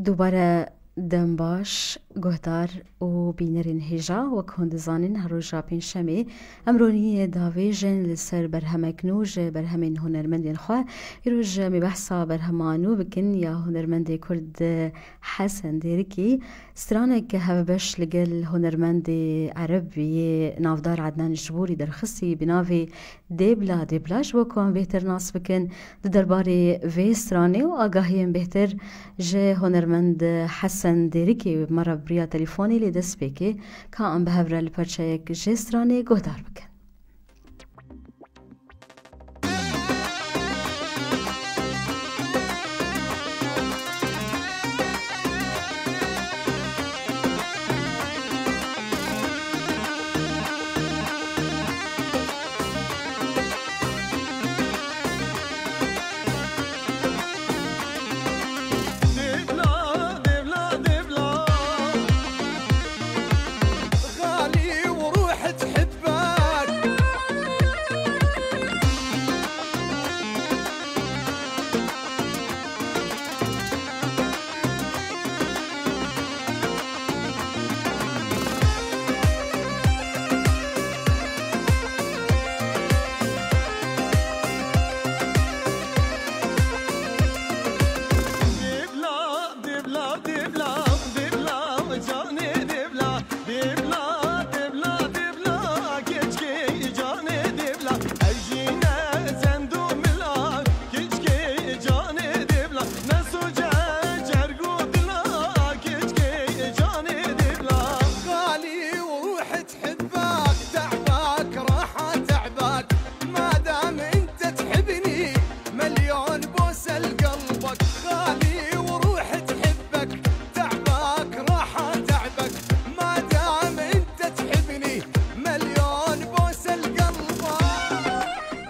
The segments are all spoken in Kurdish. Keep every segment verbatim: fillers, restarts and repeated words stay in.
Dubare dem baş, guhdar û bînerên hêja, wek hûn dizanin, her roja pêncşemê em ronî davêjin li ser berhemek nû ji berhemên hunermendên xwe. Îroj em ê behsa berhema nû bikin ya hunermendê Kurd Hesen Dêrikî. Stranek hevbeş li gel hunermendê Ereb yê navdar Ednan Jibûrî derxistî bi navê Dêbla Dêbla, ji bo ku em bêhtir nas bikin di derbarê vê stranê û agahiyên bêhtir ji hunermend Hesen Dêrikê bi me re bi riya telefonê lê destpêkê ka em bi hev re li perçeyek jê stranê guhdar bikin.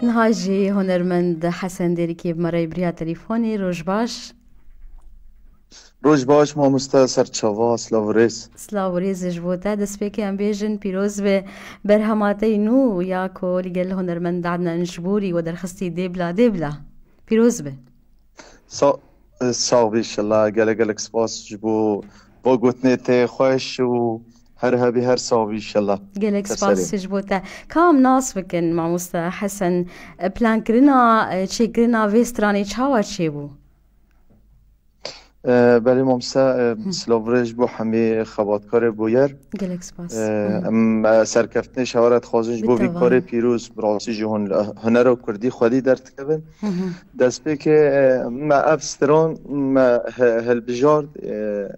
Niha jî hunermend Hesen Dêrikê bi me re bi riya telefonê. Roj baş. Roj baş mamoste, serçava, silav û rêz. Silav û rêz ji bo te. Destpêkê em bêjin pîroz be berhema te yî nû ya ku li gel hunermend Adnan Jibûrî we derxistî Dêbla Dêbla. Pîroz be. Sa-, sax bî şila. Gelek gelek spas ji bo bo gotinê te xweş û her hebî her sax bî şila. Gelek spas ji bo te. Ka em nas bikin mamoste Hesen, plankirina, çêkirina vê stranê çawa çêbû? E, belê mamoste, e, silav rêz ji bo hemî xebatkarê bûyer. Gelek spas. E, em, e, serkeftinê şewere dixwazin ji bo vî karê pîroz, bi rastî jî hûn li hunera kurdî xwedî derdikevin. Destpêkê, e, me ev stran me he-, hilbijart, e,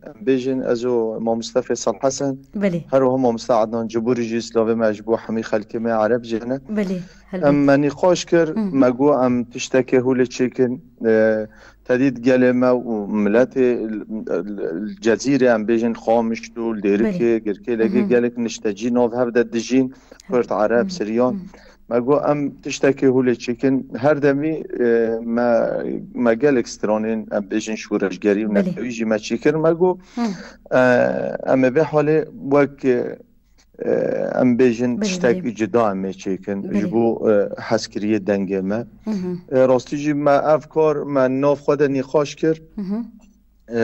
em bêjin ez û mamoste Fêsal Hesen, her wiha mamoste Adnan Cibûrî jî silavê me ji bo hemî xelkê me Ereb jê ne. Em me nîqaş kir, me got em tiştekê hûlê çêkin, e, Tedî di gelê me û miletê li, li, li Cezîrê, em bêjin Qamişlo, li Dêrikê, Girkê, Legê gelek niştecî nav hev de dijîn, Kurd, Ereb, Siryan. Me got em tiştekê hûlê çêkin. Her demî, e, me, me gelek stranên, em bêjin şûreşgerî û netewî jî me çêkir. Me got, e, em ê vê halê wek, e, em bêjin tiştek cuda em ê çêkin ji bo, e, hezkiriyê dengê me. E, rastî jî me ev kar me nav xwe de nîqaş kir. E,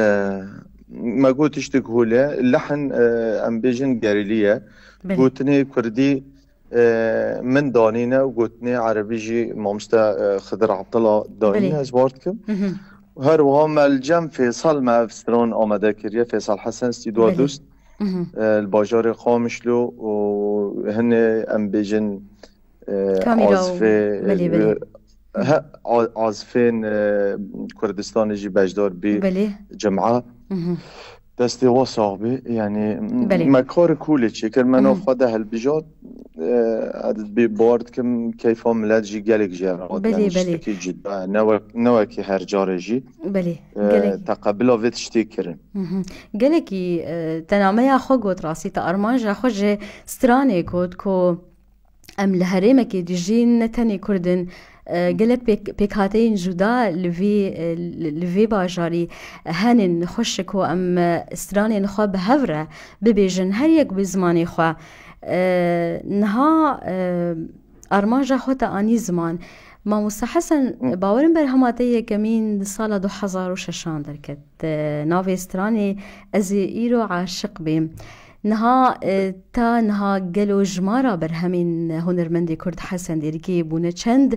me got tiştek hûl e. Lehn, e, em bêjin gerîlî ye. Gotinê kurdî, e, min danîne û gotinê erebî jî mamoste, e, Xidir Abdullah danîne, ez bar dikim. Her wiha me li cem Fêsal me ev stran amade kiriye. Fêsal Hesen, Stîdwa Dust. E, li bajarê Qamişlo û hinê em bêjin, e, azfê, e, he, a-, azfên, e, Kurdistanê jî beşdar bî cema. Destê we sax bî. Yanî me karê hûlê çêkir, me nav xwe de hilbijart. E, ez bê bar dikim keyfa milet jî gelek jê re hat. Yanî tiştekî cuda ye. Ne wek, ne wekî her carê jî. Belê, e, gelekî. Teqebila vê tiştê kirin. Gelekî, e, te nameya xwe got rastî, te armanja xwe ji stranê got ku em li herêmekê dijîn, ne tenê Kurd in, e, gelek pêk-, pêkhateyên cuda li vê, e, li, li vê bajarî henin. Xweş e ku em, e, stranên xwe bi hev re bibêjin, her yek bi zimanê xwe. E, niha, e, armanja xwe te anî ziman. Mamoste Hesen, Hı. bawerim berhema te yekemîn di sala du hezar û şeşan derket. Navê stranê Ez ê îro aşiq bêm. Niha, e, ta niha gelo jimara berhemên hunermendê Kurd Hesen Dêrikê bûne çend?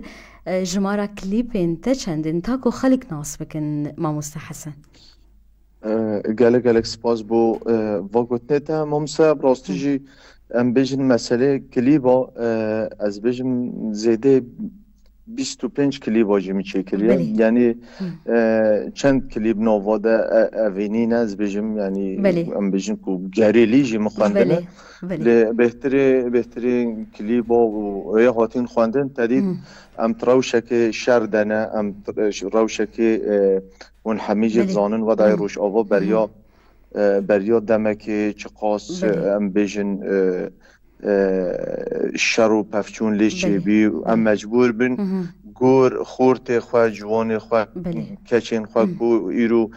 E, jimara klîpên te çend in? Ta ku xelk nas bikin, Mamoste Hesen. E, gelek gelek spas bo, e, va gotinê te. Mamoste, bi rastî Hı. jî em bêjin meselê klîba, e, ez bêjim zêdê bîst û pênc klîba jî min çêkiriye. Belê. Yanî, Hı. e, çend klîb nava de, e, evînî ne, ez bêjim, yanî Belê. em bêjin ku gerêlî jî min xwendine. Belê, belê. Lê bêhtirê, bêhtirê klîba û ê hatin xwendin, te dît Hı. em di rewşekê şer de ne, em di rewşekê, e, hûn hemî jî Belê. dizanin, wedayê Hı. Rojava Hı. beriya, e, beriya demekê çiqas, Belê. e, em bêjin, e, e, şer û pevçûn lê Belê. çêbî û em Belê. mecbûr bin Hı hı. gor, xortê xwe, ciwanê xwe, Belê. keçên xwe Hı. ku îro,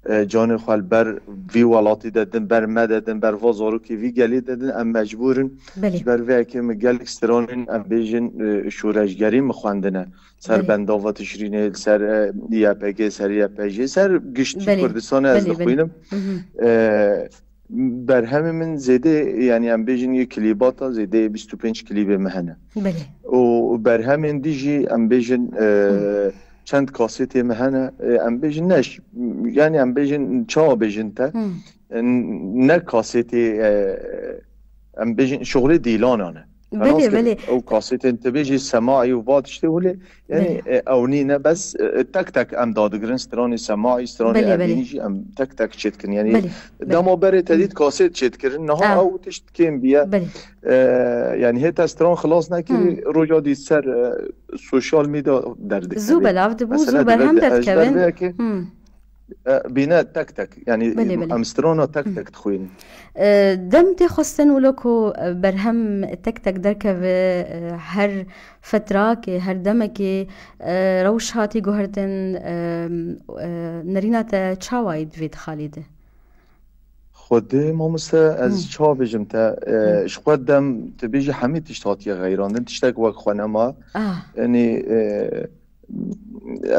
e, canê xwe li ber vî welatî de din, ber me de din, ber va zarokê vî gelê de din, em mecbûr in. Belê. Ji ber vê yekê min gelek stranên, em bêjin, e, şoreşgerî min xwendine. Ser Belê. bendava Tişrînê, li ser, e, Y P G, ser Y P J, ser giştî Belê. Kurdistanê ez Belê, belê. dixwînim. Hı hı. E, berhemê min zêdê, yanî em bêjin yê klîbata zêdê bîst û pênc klîbê min hene. Belê. Û berhemên dî jî em bêjin, e, Hı. çend kasêtê min hene, e, em bêjin ne ş-, yanî em bêjin çawa bêjin te, Hı. e, ne kasêtê, e, em bêjin şixulê dîlanan e. Belê, Nas kir, belê. ew kasêtên tu bêjî semaî û va tiştê hûlê, yanî, Belê. e, ew nîne, bes, e, tek tek em dadigirin, stranê semaî, stranê Belê, belê. evînî jî em tek tek çêdikin. Yanî, Belê, belê. dema berê te Hı. dît kasêt çêdikirin, niha Ah. ew tişt kêm biye. Belê. E, yanî hê te stran xilas nekirî, Hı. roja dî ser, e, sosyal medya derdikevê. Zû belav dibû, Mesela zû berhem divê de ez derdikevin. berveyekê, Hı. e, bîne tek tek. Yanî Belê, belê. em strana tek Hı. tek dixwînin. E, dem tê xwestin wilo ku, e, berhem tek tek derkeve, e, her fetrakê, her demekê, e, rewş hatî guhertin, e, e, nerîna te çawa yî di vê xalê de? Xwedê mamoste, ez Hı. çawa bêjim te, e, Hı. ji xwe dem tu bêjî hemî tişt hatiye xeyrandin, tiştek wek xwe nema. Ah. Yanî, e,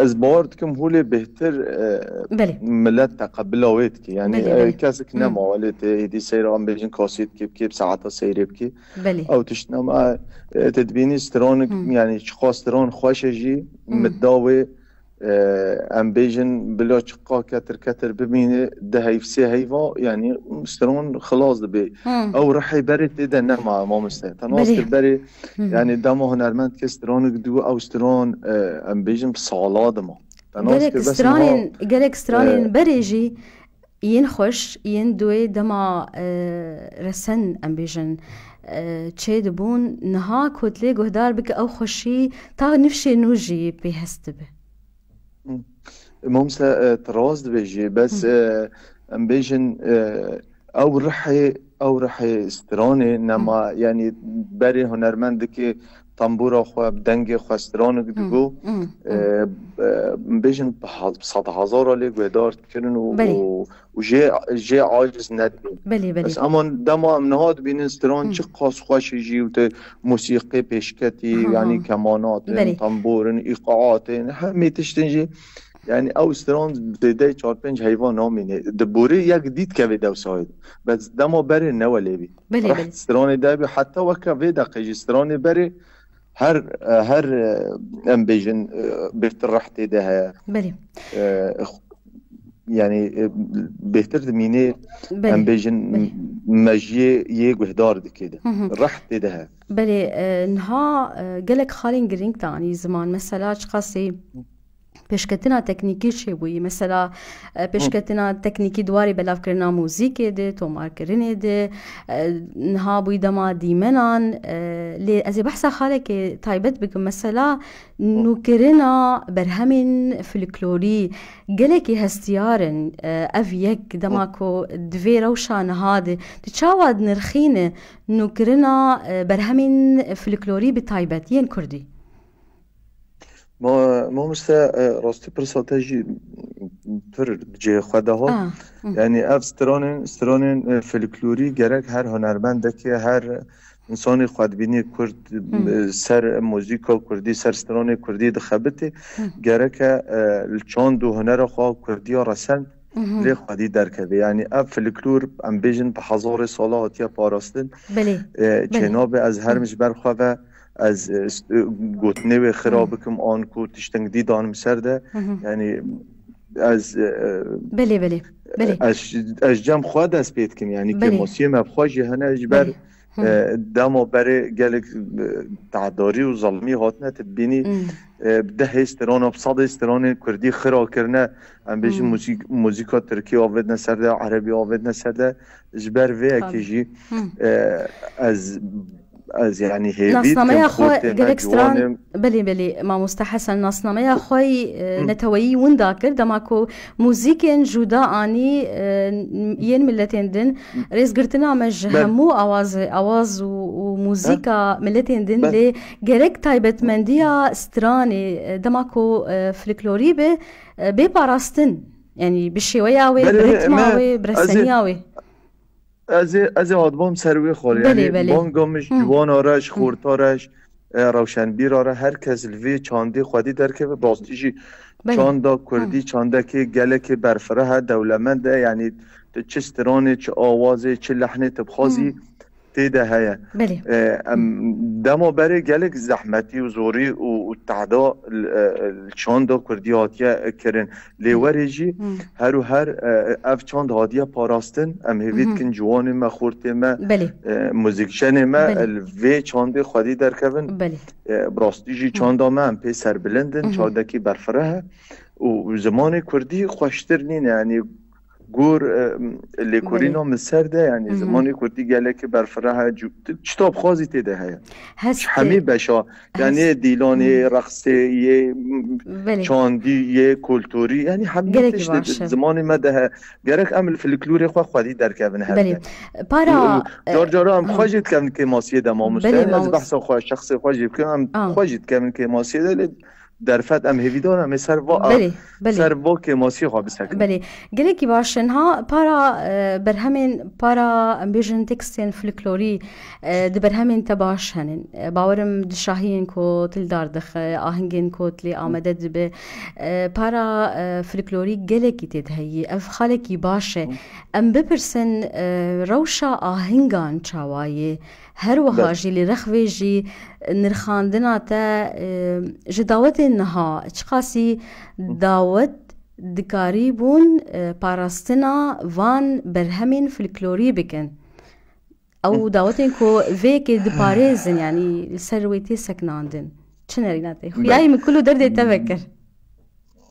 ez bawer dikim hûlê bêhtir, e, Belê. milet teqebila wê dike. Yanî, Belê, e, belê. kesik Hı. nema, welê tê êdî seyra em bêjin kasêt kê bikê, bi saeta seyrê bikê. Belê. Ew tişt nema, e, te dibînî stranik, Hı. yanî çiqas stran xweş e jî, Hı. midda wê, e, em bêjin bila çiqa ketir ketir bimîne, di heyv sê heyva, yanî stran xilas dibe. Hı. Ew rihê berê tê de nema, mamoste. Te nas Belê. kir berê, Hı hı. yanî dema hunermend ke stranik digo, ew stran, e, em bêjin bi sala dima. Te nas Gelek kir bes stranên, niha, gelek stranên e, berê jî yên xweş, yên duê dema, e, resen, em bêjin, e, çê dibûn, niha ku tu lê guhdar bike ew xweşî ta nifşê nû jî pê hest dibe. Hı. Mamoste, e, tu rast dibêjî, bes, Hı. e, em bêjin, e, ew rihê, ew rihê stranê nema, Hı. yanî berê hunermend dike tembûra xwe, bi dengê xwe stranik Hı. digo, Hı. e, Hı. e, em bêjin bi ha-, bi sed hezara lê guhdar dikirin û, Belê. û, û jê, jê aciz nedibin. Belê, belê. Bes eman dema em niha dibînin stran Hı. çiqas xweş e jî û tu musîqê pêşketî, Aha. yanî kemanatên, Belê. tamborin, îqaatên, hemî tiştin jî, yanî ew stran zêdeyê çar pênc heyva namîne. Di borê yek dît kevê dewsayê de. Bes dema berê ne welê bî. Belê, Reht belê. stranê de bî, heta weke vê deqê jî stranê berê her, her, em bêjin, bêhtir rehtê de heye. Belê. E, yanî, e, bêhtir dimînê, Belê, em bêjin, belê. mejiyê yê guhdar dike de. Hı hı. Reht tê de heye. Belê, e, niha, e, gelek xalên girîng danî ziman. Mesela çiqasî pêşketina teknîkî çêbûyî. Mesela, e, Hı. pêşketina teknîkî di warê belavkirina muzîkê de, tomarkirinê de, e, niha bûyî dema dîmenan, e, lê ez ê behsa xalekê taybet bikim. Mesela, Nûkirina berhemên folklorî gelekî hestiyar in, e, ev yek dema Hı. ku di vê rewşa niha de, tu çawa dinirxîne nûkirina, e, berhemên folklorî bi taybet yên kurdî? Ma-, mamoste, e, rastî pirsa te jî pir cihê xwe de hat. Ah, hı. Yanî ev stranên, stranên, e, folklorî gerek her hunermendekê, her Însanê xwedibînê kurd, e, ser muzîka kurdî, ser stranê kurdî dixebitê, gereke, e, li çand û hunera xwe kurdî ya resen lê xwedî derkeve. Yanî ev filiklor, em bêjin, bi hezarê sala hatiye parastin. Belê. E, Belê. Çênabe ez herm ji ber xwe ve ez, e, s-, e, gotinê wê xira bikim, an ku tişting dî danim ser de. Yanî ez, e, Belê, belê. Belê. ez, ez cem xwe dest pê dikim. Yanî Belê. kêmasiyê me bi xwe jî hene ji ber, Belê. e, dema berê gelek, e, tehdarî û zilmî hatine, tu dibînî, e, bi dehê strana, bi sedê stranên kurdî xira kirine. Em bêjin muzîk-, muzîka tirkî avêtine ser de, erebî avêtine ser de. Ji ber vê yekê Tabii. jî, e, ez, ez, yanî, hêvî dikim, Nasnameya xwe xortê me gelek stran, ciwan im. Belê, belê, mamoste Hesen, nasnameya xwe yî, e, neteweyî winda kir, dema ku muzîkên cuda anî, e, yên miletên din, rêzgirtina me ji Belê. hemû awaz, awaz û, û muzîka miletên din, Belê. lê gerek taybetmendiya stranê, e, dema ku, e, filiklorî be, e, bê parastin. Yanî bi şêweya wê, Belê, bi ritma me, wê, bi ez ê, reseniya wê. ez ê, ez ê hatibam ser wê xal. Belê, Yanî belê. banga min ji Hı. ciwana re, ji Hı. xorta re, ji, e, rewşenbîra re, her kes li vê çandê xwedî derkeve, bi rastî jî Belê. çanda Hı. kurdî çandekê gelekê berfireh e, dewlemend e. Yanî tu çi stranê, çi awazê, çi lehnê tu bixwazî, Hı. tê de heye. Belê. E, em dema berê gelek zehmetî û zorî û, û tehda li, e, li çanda kurdî hatiye kirin. Lê Belê. werê jî Hmm. her û her, e, ev çand hatiye parastin. Em hêvî Mhm. dikin ciwanê me, xortê me, Belê. e, muzîkçenê me Belê. li vê çandê xwedî derkevin. Belê. E, bi rastî jî Hı. çanda me em pê serbilind in, Mhm. çandekî berfireh e û zimanê kurdî xweştir nîne. Yanî gor, e, lêkorîna Belê. min ser de, yanî Hı hı. zimanê kurdî gelekî berfireh e, cu-, çi tu bixwazî tê de heye. Hest Ji hemî e. beşa, yanî Hest. dîlanê, Hı. reqsê, yê, m, Belê. çandî, yê kulturî, yanî hemî Gelekî tişt baş e. zimanê me de heye. Gerek em li filiklorê xwe xwedî derkevin her Belê. de. Para, Û, û, e, car cara em ha. xwe jî dikevin kêmasiyê de, mamoste. Belê, Ez mamoste. behsa xwe, şexsê xwe jî bikim, em Ah. xwe jî dikevin kêmasiyê de, lê derfet em hêvîdar em ê ser va, Belê, belê. ser va kêmasiyê xwe bisekin. Belê. Gelekî baş e. Niha para, e, berhemên, para, em bêjin tekstên folklorî, e, di berhemên te baş henin. E, bawerim di şahiyên ku tu li dar dixe, ahengên ku tu lê amede dibe. E, para, e, folklorî gelekî tê de heyî. Ev xalekî baş e. Hı. Em bipirsin, e, rewşa ahengan çawa ye? Her wiha Belê. jî li rex vê jî nirxandina te, e, ji dawetên niha çiqasî Hı. dawet dikarîbûn, e, parastina van berhemên folklorî bikin? Ew Hı. dawetên ku vê yekê diparêzin, yanî li ser wê tê sekinandin. Çi nerîna te? Belê. Xuyayî min kul û derdê te vekir.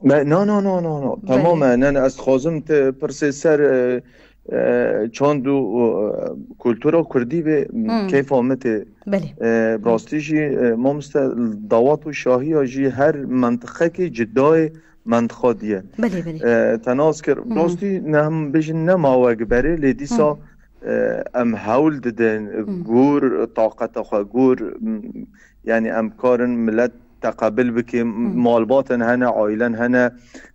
Me, no, no, no, no, no. Belê. Temamen, ne, ne, ez dixwazim te pirsê ser, e, e, çand û, e, kultura kurdî bê, Hmm. keyfa min tê. Belê. E, bi rastî jî, e, mamoste, dawat û şahiya jî her mentiqekê cudayê mentiqa diye. Belê, belê. E, te nas kir. Hı hı. Rastî ne, em bêjin ne mawe gi berê, lê dîsa, Hı. e, em hewl didin, Hı. gor taqeta xwe, gor, m, yanî em karin milet teqebil bike, m, Hı. malbatin hene, ailen hene,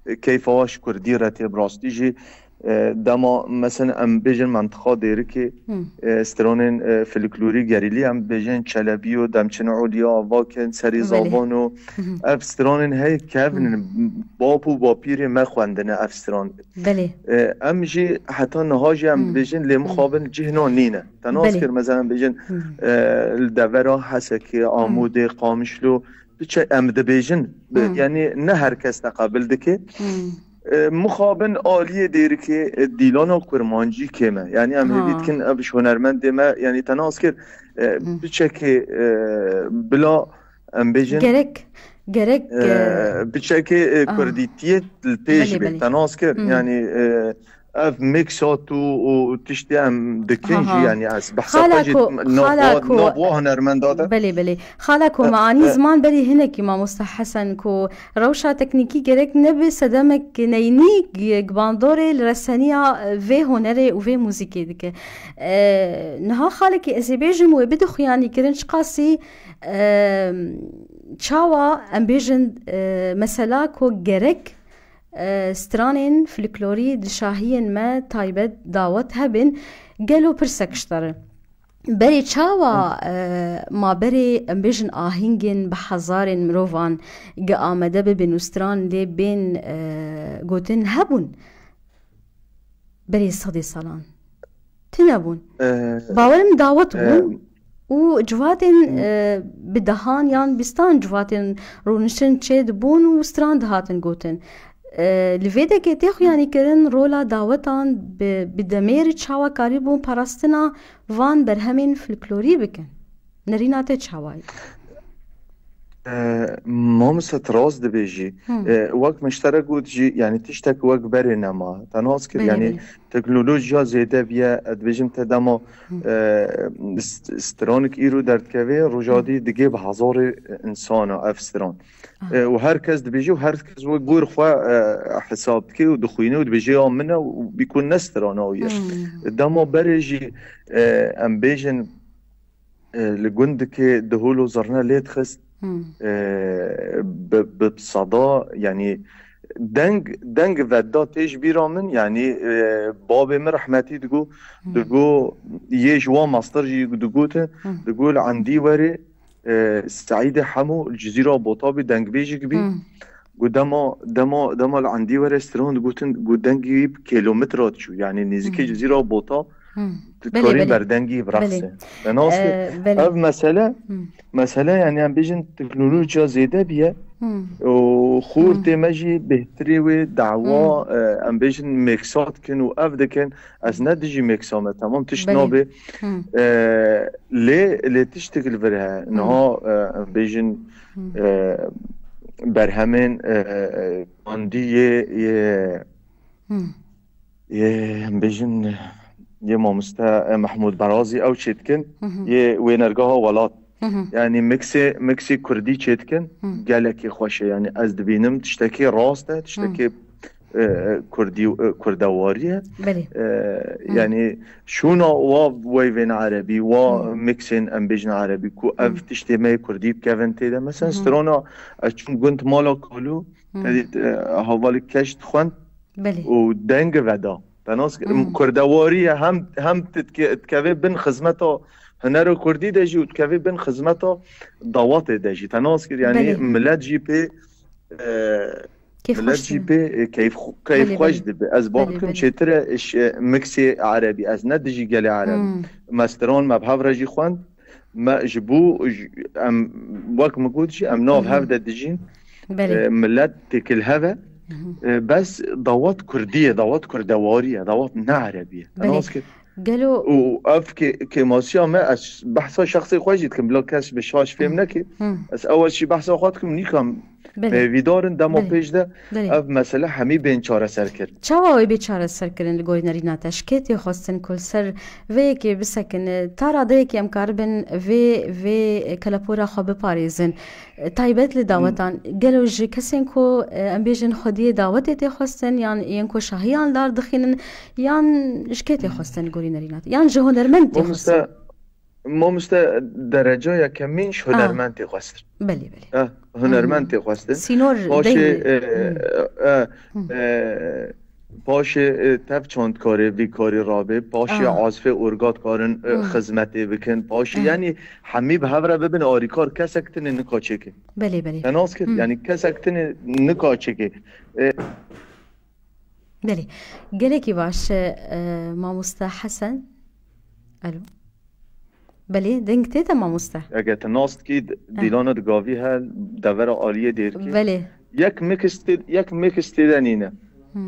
e, keyfa wan ji kurdî re tê bi rastî jî. E, dema, mesela, em bêjin mentiqa Dêrikê, Hı. e, stranên, e, folklorî gerîlî, em bêjin Çelebî û Demçin Olî, Avakin, Serî Belê. Zavan û Hı hı. ev stranên heye kevin Hı. in, bap û bapîrê me xwendine ev stran. Belê. E, em jî heta niha jî em Hı. dibêjin, lê Hı. mixabin cihna nîne. Te nas Belê. kir, mesela, em bêjin, Hı. e, li devera Hesekê, Hı. Amûdê, Qamişlo, biçe-, em dibêjin, bi-, Hı. yanî ne her kes teqebil dike. Hı. E, mixabin aliyê Dêrikê, e, dîlana kurmancî kêm e. Yanî em Ha. hêvî dikin ev ji hunermendê me, yanî te nas kir, e, Hı. biçekê, e, bila em bêjin, Gerek, gerek, e, e, biçekê, e, Aha. kurdîtiyê li pêş Belê, be. belê. Te nas kir, Hı. yanî, e, ev mixat û, û tiştê em dikin Ha, jî, ha. yanî ez behsa Xala xwe jî ku, xala nava, ku, nava hunermenda de. Belê, belê. Xala ku E, me anî e. ziman berî hinekî, mamoste Hesen, ku rewşa teknîkî gerek nebe sedemek neyînî gi-, gi bandorê li reseniya, e, vê hunerê û vê muzîkê dike. E, niha xalekî ez ê bêjim wê bide xuyanîkirin çiqasî, e, çawa em bêjin, e, mesela ku gerek, e, stranên folklorî di şahiyên me taybet dawet hebin, gelo pirsek ji te re. Berê çawa, e, ma berê, em bêjin, ahîngên bi hezarên mirovan gi amade bibin û stran lê bên, e, gotin hebûn? Berê sedê salan tune bûn. E, Bawerim dawet e, bûn û civatên, e, bi dehan yan bîstan civatên rûniştin çê dibûn û stran dihatin gotin. E, li vê dekê tê xuyanîkirin rola dawetan bi, bi demêr çawa karîbûn parastina van berhemên folklorî bikin. Nerîna te çawa ye? E, Mamoste, tu rast dibêjî. Hı. E, wek min ji te re got jî, yanî tiştek wek berê nema. Te nas kir, Belê, yanî belê. teknolojiya zêde biye, ez dibêjim te dema, Hı. e, st-, stranik îro derdikeve, roja Hı. dî digê bi hezarê insana ev stran. Ah. E, û her kes dibêje û her kes wek gor xwe, e, hesab dike û dixwîne û dibêje ya min e û bîkun ne strana wî ye. Hmm. Dema berê jî, e, em bêjin, e, li gundikê dihol û zirne lê dixist, Hmm. e, bi, bi seda, yanî deng, deng veda tê ji bîra min, yanî, e, babê min rehmetî digo, Hmm. digo, yê ji wan mastir jî digotin, Hmm. digo li endî werê, e, Seîdê Hemo li Cizîra Botabê dengbêjik bî. Hmm. Got dema, dema, dema li endî were stran digotin, got dengî wî bi kîlometra diçû. Yanî nêzîkê Hmm. Cizîra Bota Hmm. tu Belê, dikarî belê. berdengî birexse. Belê. Te nas kir. E, belê. Ev mesele, Hmm. mesele, yanî em bêjin teknolojiya zêde biye. Hmm. Û xortê Hmm. me jî bêhtirê wê dawa, Hmm. e, em bêjin mêksa dikin û ev dikin. Ez ne dijî mêksa me, temam tişt Belê. nabe. Hmm. E, lê, lê tiştek li vir he. Hmm. Niha, e, em bêjin, Hmm. e, berhemên, e, e, bandî yê, yê, Hmm. yê, em bêjin, yê mamoste, e, Mehmûd Berazî ew çêdikin, Hı hı. yê wênergeha welat. Hı hı. Yanî miksê, miksê kurdî çêdikin, Hı. gelekî xweş e. Yanî ez dibînim tiştekî rast e, tiştekî, Hı. e, kurdî, e, kurdewarî ye. Belê. E, Hı. yanî şûna wa weyvên erebî, wa Hı. miksên em bêjin erebî, ku ev Hı. tiştê me yê kurdî bikevin tê de. Mesela Hı hı. strana ez çûm gund mala Kalû, Hı. te dît, e, hevalî keş dixwend Belê. û deng veda. Te nas Hmm. kurdewarî ye, hem, hem tu dike-, dikevê bin xizmeta hunera kurdî de jî û dikevê bin xizmeta dawatê de jî. Te nas kir, yanî Belê. millet jî pê, e, Keyf millet xweş jî dibe. pê, e, keyf xwe-, keyf Belê, xweş belê. dibe. Ez bawer Belê, dikim belê. çêtir e, iş, e, miksê erebî. Ez ne dijî gelê ereb. Hmm. Me stran me bi hev re jî xwend. Me ji bo, ji, em, wek min got jî, em nav Hı hı. hev de dijîn. Belê. E, millet têkil hev e. Hı hı. E, bes dawet kurdî ye, dawet kurdewarî ye, dawet ne erebî ye. Belê. Nas kir. Gelo Û ev kê-, kêmasiya me, ez behsa şexsê xwe jî dikim, bila kes bi şaş fêm Hı. neke. Hı. Ez ew jî behsa xwe dikim, nîkam Belê. pêvîdar in, dema Belê. pêş de Belê. ev mesele hemî bên çareser kir. Çawa wê bê çareser kirin li gorî nerîna te? Ji kê tê xwestin ku li ser vê yekê bisekin? Ta radeyekê em karibin vê, vê kelepora xwe biparêzin. Taybet li dawetan, gelo ji kesên ku, e, em bêjin xwediyê dawetê tê xwestin, yan yên ku şahiyan dar dixînin, yan ji kê tê xwestin li gorî nerîna te? Yan ji hunermend tê Mamoste, xwestin? Mamoste, dereca yekemîn ji Ah. hunermend tê xwestin. Belê, belê. Eh, hunermend Hmm. tê xwestin. Sînor Paşê, deyne. e, Hmm. e, Hmm. e, paşê, e, tev çandkarê vî karî rabe, paşê Ah. azfê orga dikarin, e, Hmm. xizmetê bikin, paşê, Ah. yanî hemî bi hev re bibin arîkar, kesek tune nika çêke. Belê, belê. Te nas kir, Hmm. yanî kesek tune nika çêke. E, Belê. Gelekî baş, e, mamoste Hesen. Alo. Belê, deng tê te mamoste? Eger tu nas dikî, d-, Eh. dîlana di gavî he, devera aliyê dêrikê. Belê. Yek mix tê, yek mix tê de nîne. Hmm.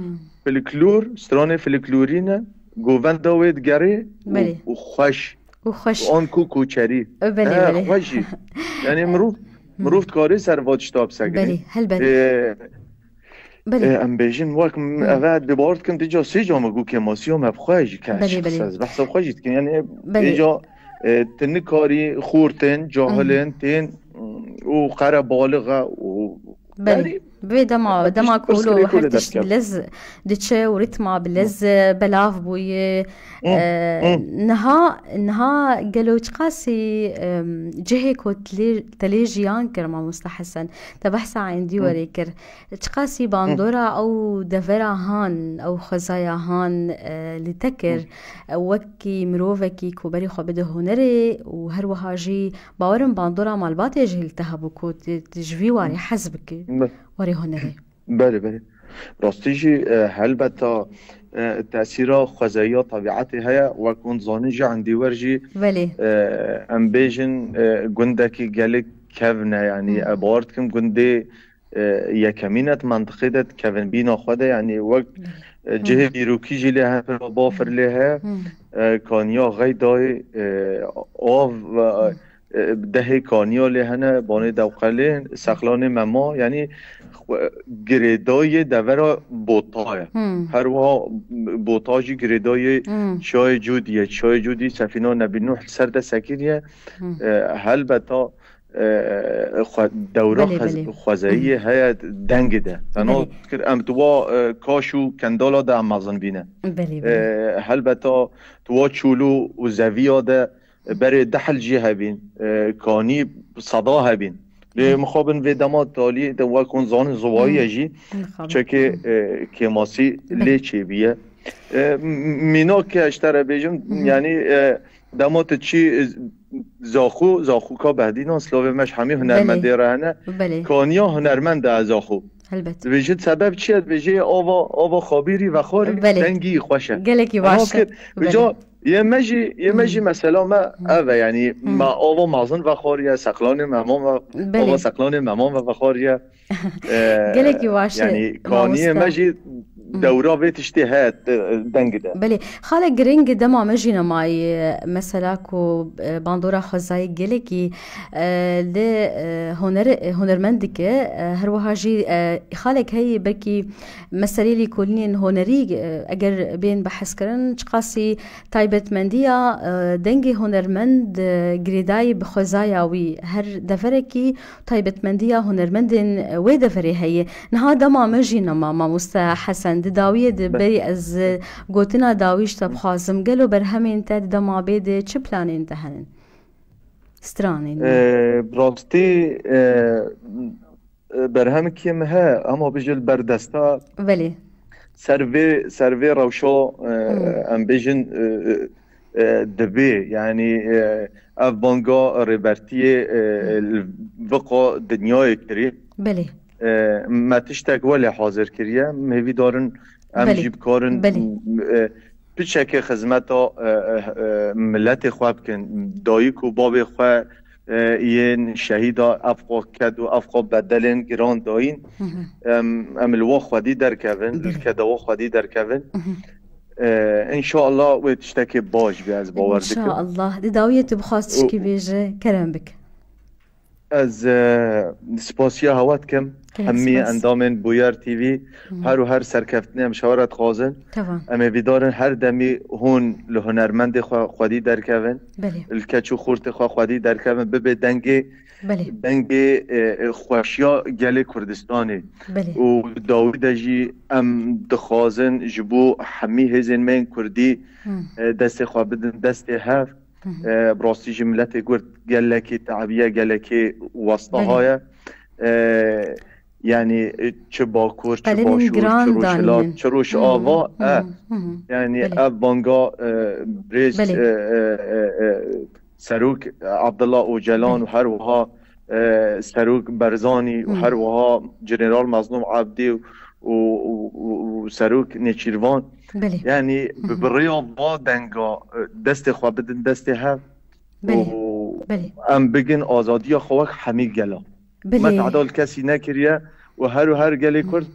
Folklor, stranê folklorî ne, govenda wê digerê û, Belê. û xweş. Û xweş. Û an ku koçerî. E, belê, He, belê. xweş jî. Yani mirov, Hmm. mirov dikarê ser va tişta bisekine. Belê, helbet. E, Belê. E, em bêjin wek m-, Hmm. eve dê bawer dikim, dîca sê ca me got kêmasiya me bi xwe jî keş Belê, belê. xise, ez behsa xwe jî dikim. Yani Belê. êca, e, tu nikarî xortin, cahilin, Hmm. tên, mm, û qerebalix e û Belê. yani Bi vê dema, dema ku wilo her tişt bi lez diçe û ritma bi lez, e, belav bûye. E, niha, niha gelo çiqasî, em, cihê ku te lê, te lê jiyan kir, mamoste Hesen, te behsa êndî werê kir. Çiqasî bandora ew devera han, ew xwezaya han, e, li te kir, e, wekî mirovekî ku berê xwe bide hunerê û her wiha jî bawerim bandora malbatê jî li te hebû ku tu, tu ji vî warê hez bikî, warê hunerê. Belê, belê. Rastî jî, e, helbeta, e, tesîra xwezeyiya tebîetê heye. Wek hûn dizanin jî endîwer jî, Belê. e, em bêjin, e, gundekî gelek kevn e, yanî, Hı. e, bawer dikim gundê, e, yekemîn e di mentiqê de, di kevinbîna xwe de, yanî wek, Belê. e, Hı. cihê dîrokî jî lê hene, bafir lê heye, Hı. e, kaniya xeydayê, e, av, e, Hı. e, dehê kaniya lê hene, banê dewqelê, sexlanê mema, yanî xwe-, girêdayê devera bota ye. Hı. Her wiha bota jî girêdayê Hı. çiyayê Cûdî ye. Çiyayê Cûdî Sefîna Nebî Nuh li ser de sekiriye. Hı. E, helbeta, e, xwe-, dewra Belê, xez-, belê. xwezeyiyê Hı. heye dengê de. Tena Belê. kir em di wa, e, kaş û kendala de em mezin bîne. Belê, belê. E, helbeta di wa çûlû û zeviya de berê dehil jî hebîn, e, kanî seda hebîn. Lê Belê. mixabin vê dema talî de wek hûn zanin zivayî ye Hı. jî, Mixabin. çekê, Hı. e, kêmasî Belê. lê çêbîye. E, m-, mînak ke ji te re bêjim, Hı hı. yanî, e, dema tu çî, e, zaxû, zaxûka Behdînan, silavê me ji hemî Belê. hunermendê re hene. Belê. Kaniya hunermend e zaxû. Helbet. Dibêjin sebeb çi ye? Dibêjê ava, ava xabîrî vexwarî Belê. dengî xweş e. Gelekî Ama baş e. kir, Belê. vêca yê me jî, yê me jî Hmm. mesela me Hmm. ev e, yanî Hmm. me ava mezin vexwariye, seqlanê meman ve, Belê. ava seqlanê meman ve vexwariye. Ee, Gelekî baş e, yanî kaniyê me mamoste. jî Hmm. dewra vê tiştê heye, e, dengê de. Belê. Xalek giring dema me jî nemayî, mesela ku, e, bandora xwezayî gelekî, e, li, e, huner-, e, hunermend dike, e, her wiha jî, e, xalek heye belkî meselê lêkolînên hunerî, e, eger bên behs kirin, çiqasî taybetmendiya, e, dengê hunermend, e, girêdayî bi xwezaya wî her deverekî taybetmendiya hunermendên wê deverê heye. Niha dema me jî nema, mamoste Hesen, di dawiyê de Be- berî ez, e, gotina dawî ji te bixwazim. Gelo berhemên te di dema bê de çi planên te hene? Stranên me. Ee, bi rastî, e, e, berhemekî me heye, ama bijî li ber desta Belê. ser vê, ser vê rewşa, e, Hmm. em bêjin, e, e, e, dibê, yanî, e, ev banga rêbertiyê, e, Hmm. li viqa dinyayê kirî. Belê. E, me tiştek welê hazir kiriye. Em hêvî darin em Belê. jî bikarin, Belê. e, piçekê xizmeta, e, e, e, miletê xwe bikin. Dayik û babê xwe, e, yên şehîda ev qo ked û ev qo bedelên giran dayîn. Hı hı. Em, em li wan xwedî derkevin, Belê. li keda wan xwedî derkevin. Hı hı. E, înşallah wê tiştekê baş be, ez bawer dikim. Înşallah. Di dawiyê tu bixwaz Û- tişkî bêje, kerem bik. Ez, e, spasiya hewa dikim. Gelek Hemî spas. endamên Bûyer T V, Hı. her û her serkeftinê em ji hewa re dixwazin. Tamam. Em ê vîdarin her demî hûn li hunermendê xwe xwedî derkevin. Belê. Li keç û xortê xwe xwedî derkevin, bibe dengê, Belê. dengê, e, e, xweşiya gelê Kurdistanê. Belê. Û dawî de jî em dixwazin ji bo hemî hêzên me yên Kurdî, Hı. e, destê xwe bidin destê hev. Hı hı. E, bi rastî jî miletê Kurd gelekî tebiye, gelekî westaha Belê. ye. E, yanî, e, çi Bakur, çi Qelên Başûr, giran çi Rojhilat, danînin. çi Hı hı, Rojava, hı e, hı, hı hı. yanî Belê. ev banga, e, birêz, Belê. e, e, e, e, Serok Abdullah Ocalan Belê. û her wiha, e, Serok Barzanî û Hı. her wiha General Mazlûm Abdî û, û, û, û, û Serok Nêçîrvan. Belê. Yanî Hı hı. bi, bi rêya va denga, e, destê xwe bidin destê hev Belê. û Belê. em bigin azadiya xwe wek hemî gela. Belê. Me tehda li kesî nekiriye û her û her gelê Hı. Kurd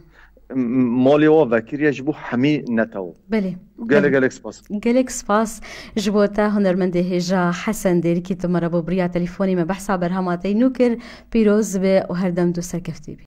m-, malê wa vekiriye ji bo hemî netew. Belê. Gelek Belê. gelek spas. Gelek spas ji bo te hunermendê hêja Hesen Dêrikî tu me re bû biriya telefonê me behsa berhema te nû kir. Pîroz be û her dem tu serkeftî bî.